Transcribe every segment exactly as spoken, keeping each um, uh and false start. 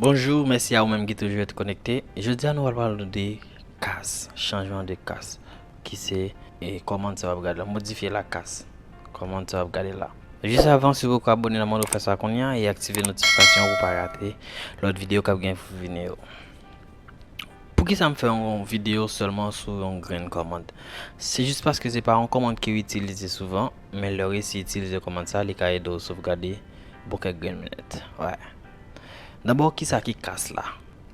Bonjou, mèsi a ou menm ki toujou ret konekte. Jodi a nou pral pale de kas, chanjman de kas, ki se e, kòmand sa w ap gade la, modifye la kas. Kòmand sa w ap gade la. Jis avan, si w poko abòne la, mande w fè sa kounye a e aktive notifikasyon pou w pa rate lòt videyo k ap gen pou vini yo. Poukisa m fè yon videyo sèlman sou yon grenn kòmand? Se jis paske se pa yon kòmand ke w itilize souvan, men lè w resi itilize kòmand sa, li ka ede w sovgade bon kèk grenn minit. Wè. Dabò, kisa ki kas la?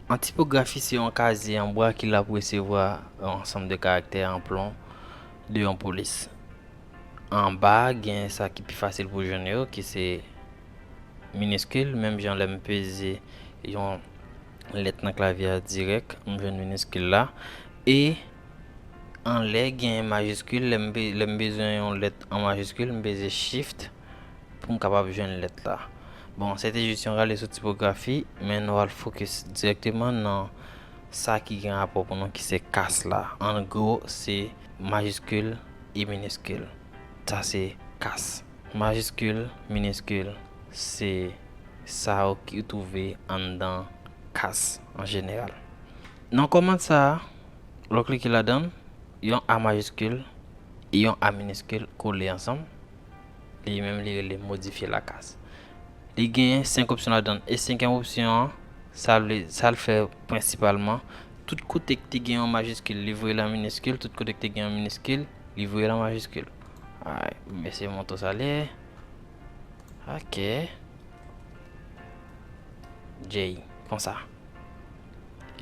An tipografi, se yon kazye an bwa ki la pou resevwa yon ansanm de karaktè an plon de yon polis. Anba, gen sa ki pi fasil pou jwenn yo, ki se miniskil, menm jan lè m peze yon lèt nan klavye a dirèk, m jwenn miniskil la. E anlè, gen majiskil, lè m be-, lè m bezwen yon lèt an majiskil, m peze Shift pou m kapab jwenn lèt la. Bon, se te jis yon rale sou tipografi, men nou al fokis dirèkteman nan sa ki gen rapò pou nou, ki se kas la. An gwo, se majiskil e miniskil. Sa se kas. Majiskil, miniskil, se sa yo ki twouve anndan kas an jeneral. Nan kòmand sa a, lè w klike ladan l, yon A majiskil e yon A miniskil kole ansanm. Li menm, li rele modifye la kas. Li genyen senk opsyon ladan l. E senkyèm opsyon an, sa l vle, sa l fè prensipalman, tout kote k te gen yon majiskil, li voye l an miniskil, tout kote k te gen yon miniskil, li voye l an majiskil. Alright, m eseye montre w sa l ye. Ok. J, konsa.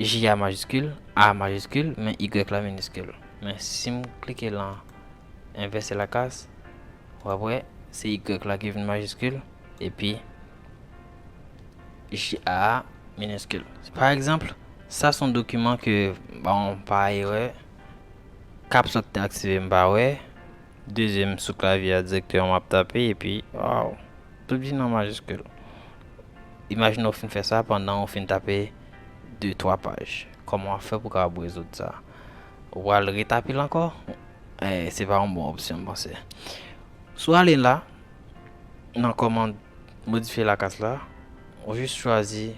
J a majiskil, A majiskil, men Y la miniskil. Men si m klike lan envèse la kas, w ap wè, se Y la ki vin majiskil, epi J a miniskil. Pa egzanp, sa se yon dokiman ke, bon, pa erè, caps lock te aktive, m pa wè. Dezyèm sou klavye a dirèkteman m ap tape, epi, waw, tout vin an majiskil. Imajine w fin fè sa pandan w fin tape de, twa paj. Kòman w ap fè pou w kapab rezoud sa? Ou pral retape l ankò? Eh, se pa yon bon opsyon, m panse. Si w ale la, nan kòmand modifye la kas la, ou jis chwazi,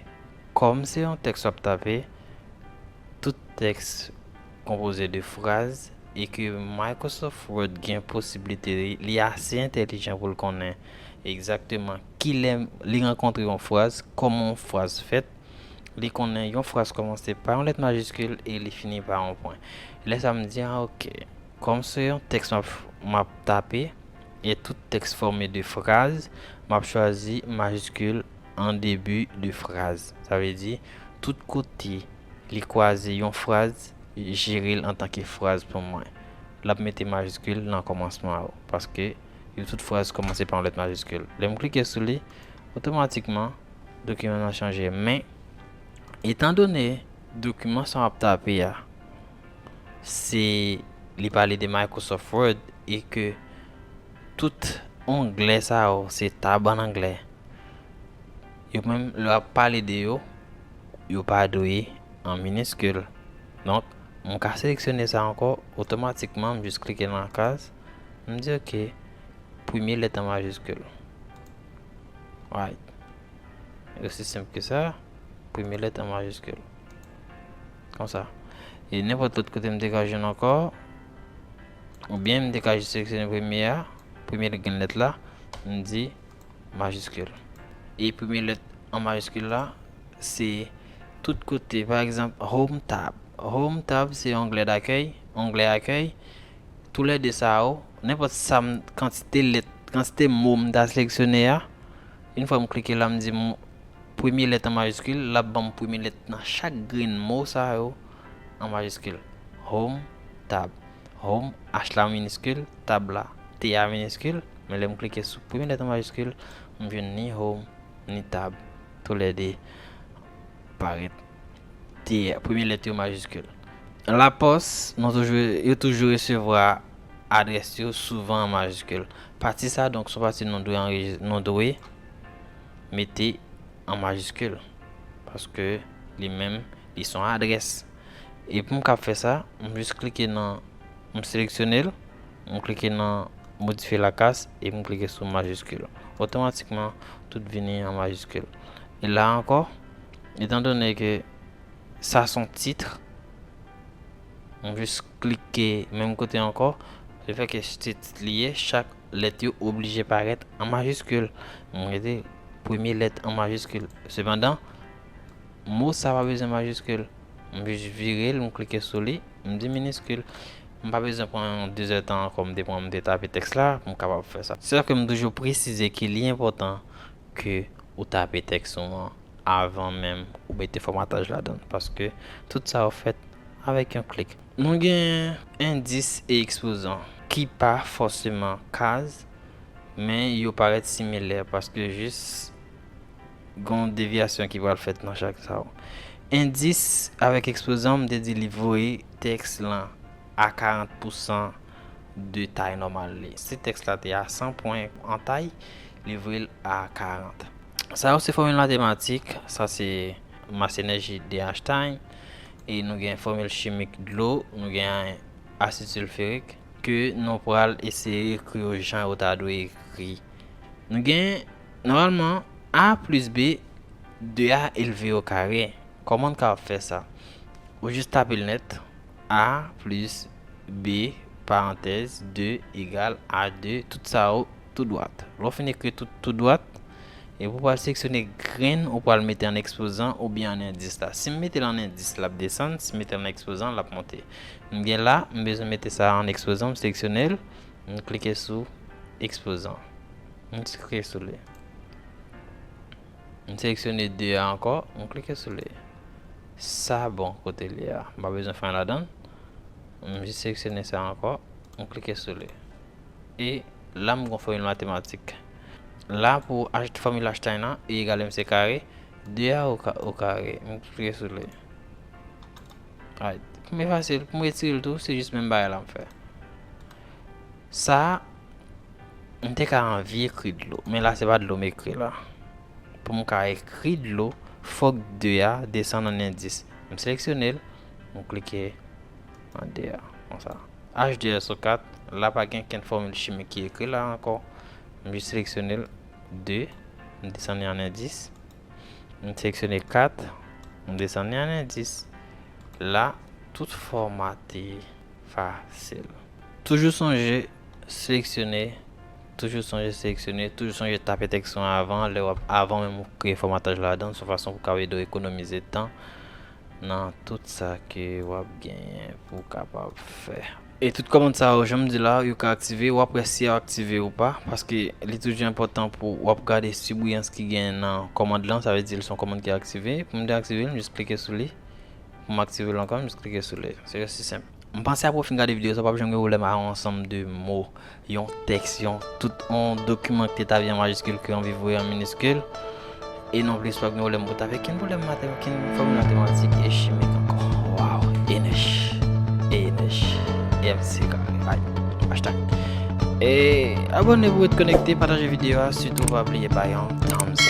kòm se yon tèks w ap tape, tout tèks konpoze de fraz, e ke Microsoft Word gen posiblite, li ase entèlijan pou l konnen egzakteman kilè li rankontre yon fraz, kòman yon fraz fèt. Li konnen yon fraz kòmanse pa yon lèt majiskil e li fini pa yon pwen. Lè sa a, m di, ah, ok. Kòm se yon tèks m ap, m ap tape, e tout tèks fòme de fraz, m ap chwazi majiskil an debi de fraz. Sa vle di, tout kote li kwaze yon fraz, jere l antanke fraz pou mwen. L ap mete majiskil nan kòmansman yo, paske yo tout fraz kòmanse pa yon lèt majiskil. Lè m klike sou li, otomatikman, dokiman an chanje. Men, etandone dokiman sa w ap tape a, se, li pale de Microsoft Word, e ke tout onglè sa yo, se tab an anglè, yo menm, lè w ap pale de yo, yo pa dwe an miniskil. Donk, m ka seleksyone sa ankò, otomatikman, m jis klike nan kaz, m di, ok, premye lèt an majiskil. Right. Osi senp ke sa, premye lèt an majiskil. Konsa. E nenpòt lòt kote m te ka jwenn ankò, oubyen m te ka jis seleksyone premye a, premye grenn lèt la, m di majiskil. E premye lèt an majiskil la, se tout kote. Pa egzanp, Home tab. Home tab se onglè dakèy, onglè akèy. Toulède sa yo, nenpòt sa m, kantite lèt, kantite mo m ta seleksyone a, yon fwa m klike la, m di mo, premye lèt an majiskil, l ap ban m premye lèt nan chak grenn mo sa yo an majiskil. Home, tab. Home, H la miniskil, tab la, T a miniskil, men lè m klike sou premye lèt an majiskil, m jwenn ni home, ni tab, toulède parèt, T a, premye lèt yo majiskil. Lapòs, nou toujou, yo toujou resevwa adrès yo souvan an majiskil. Pati sa, donk, se yon pati nou dwe anrejis-, nou dwe mete an majiskil. Paske li menm, li se yon adrès. E pou m kab fè sa, m jis klike nan, m seleksyone l, m klike nan modifye la kas e m klike sou majiskil. Otomatikman, tout vini an majiskil. E la ankò, Etandone ke sa se yon tit, m jis klike menm kote ankò. Lefètke se tit li ye, chak lèt yo oblije parèt an majiskil. M rete premye lèt an majiskil. Sepandan, mo sa pa bezwen majiskil. M jis vire l, m klike sou li, m di miniskil. M pa bezwen pran yon dezèdtan ankò m te pran, m te tape tèks la pou m kapab fè sa. Sèlke m toujou presize ke li enpòtan ke ou tape tèks ou an avan menm ou mete fòmataj ladan l, paske tout sa yo fèt avèk yon klik. Nou gen endis e ekspozan ki pa fòseman kaz, men yo parèt similè paske jis gen yon devyasyon ki pral fèt nan chak sa yo. Endis avèk ekspozan, m te di li voye tèks lan a karant pousan de tay nòmal li. Si tèks la te a san pwen an tay, li voye l a karant. Sa yo se fòmil matematik, sa se mas enèji de Einstein, e nou gen fòmil chimik dlo, nou gen asid silfirik, ke nou pral eseye ekri yo jan yo ta dwe ekri. Nou gen, nòmalman, a plis b, de a elve o kare. Kòman n kapab fè sa? Ou jis tape l nèt, a plis b, parantèz, de egal a de, tout sa yo tou dwat. Lè w fin ekri tout tou dwat, epi w pral seleksyone grenn ou pral mete an ekspozan oubyen an endis la. Si m mete l an endis, l ap desann, si m mete l an ekspozan, l ap monte. M gen la, m bezwen mete sa an ekspozan, m seleksyone l, m klike sou ekspozan. M klike sou li. M seleksyone de a ankò, m klike sou li. Sa bon kote li a. M pa bezwen fè anyen ladan l. M jis seleksyone sa ankò, m klike sou li. E la m gen yon fòmil matematik. La pou fòmil Einstein nan, E egal mc kare, de a o ka-, o kare. M klike sou li. Alright. Pou m efase l, pou m retire l tou, se jis menm bagay la m fè. Sa, m te ka anvi ekri dlo, men la se pa dlo m ekri la. Pou m ka ekri dlo, fòk de a desann an endis. M seleksyone l, m klike an de a, konsa. H de S O kat, la pa gen kenn fòmil chimik ki ekri la ankò. M jis seleksyone l, de, m desann li an endis. M seleksyone kat, m desann li an endis. La, tout fòmate fasil. Toujou sonje seleksyone, toujou sonje seleksyone, toujou sonje tape tèks ou an avan, lè w ap, avan menm ou kreye fòmataj ladan, se yon fason pou w kapab ede w ekonomize tan nan tout sa ke w ap genyen pou w kapab fè. E tout kòmand sa yo, jan m di la, yo ka aktive, w ap wè si yo aktive ou pa, paske li toujou enpòtan pou w ap gade sibriyans ki genyen nan kòmand lan, sa vle di l se yon kòmand ki aktive. Pou m deaktive l, m jis klike sou li. Pou m aktive l ankò, m jis klike sou li. Se osi senp. M panse apre w fin gade videyo sa, w p ap janm gen pwoblèm a yon ansanm de mo, yon tèks, yon tout yon dokiman ki te tabli an majiskil ke w anvi voye an miniskil. E non plis, w p ap gen pwoblèm pou tape kenn pwoblèm matè-, kenn fòmil matematik e chimik ankò. Waw, enèj, enèj, M C kare, ay, hashtag. E abòne pou w ret konekte, pataje videyo a, sitou pa bliye bay yon thumbs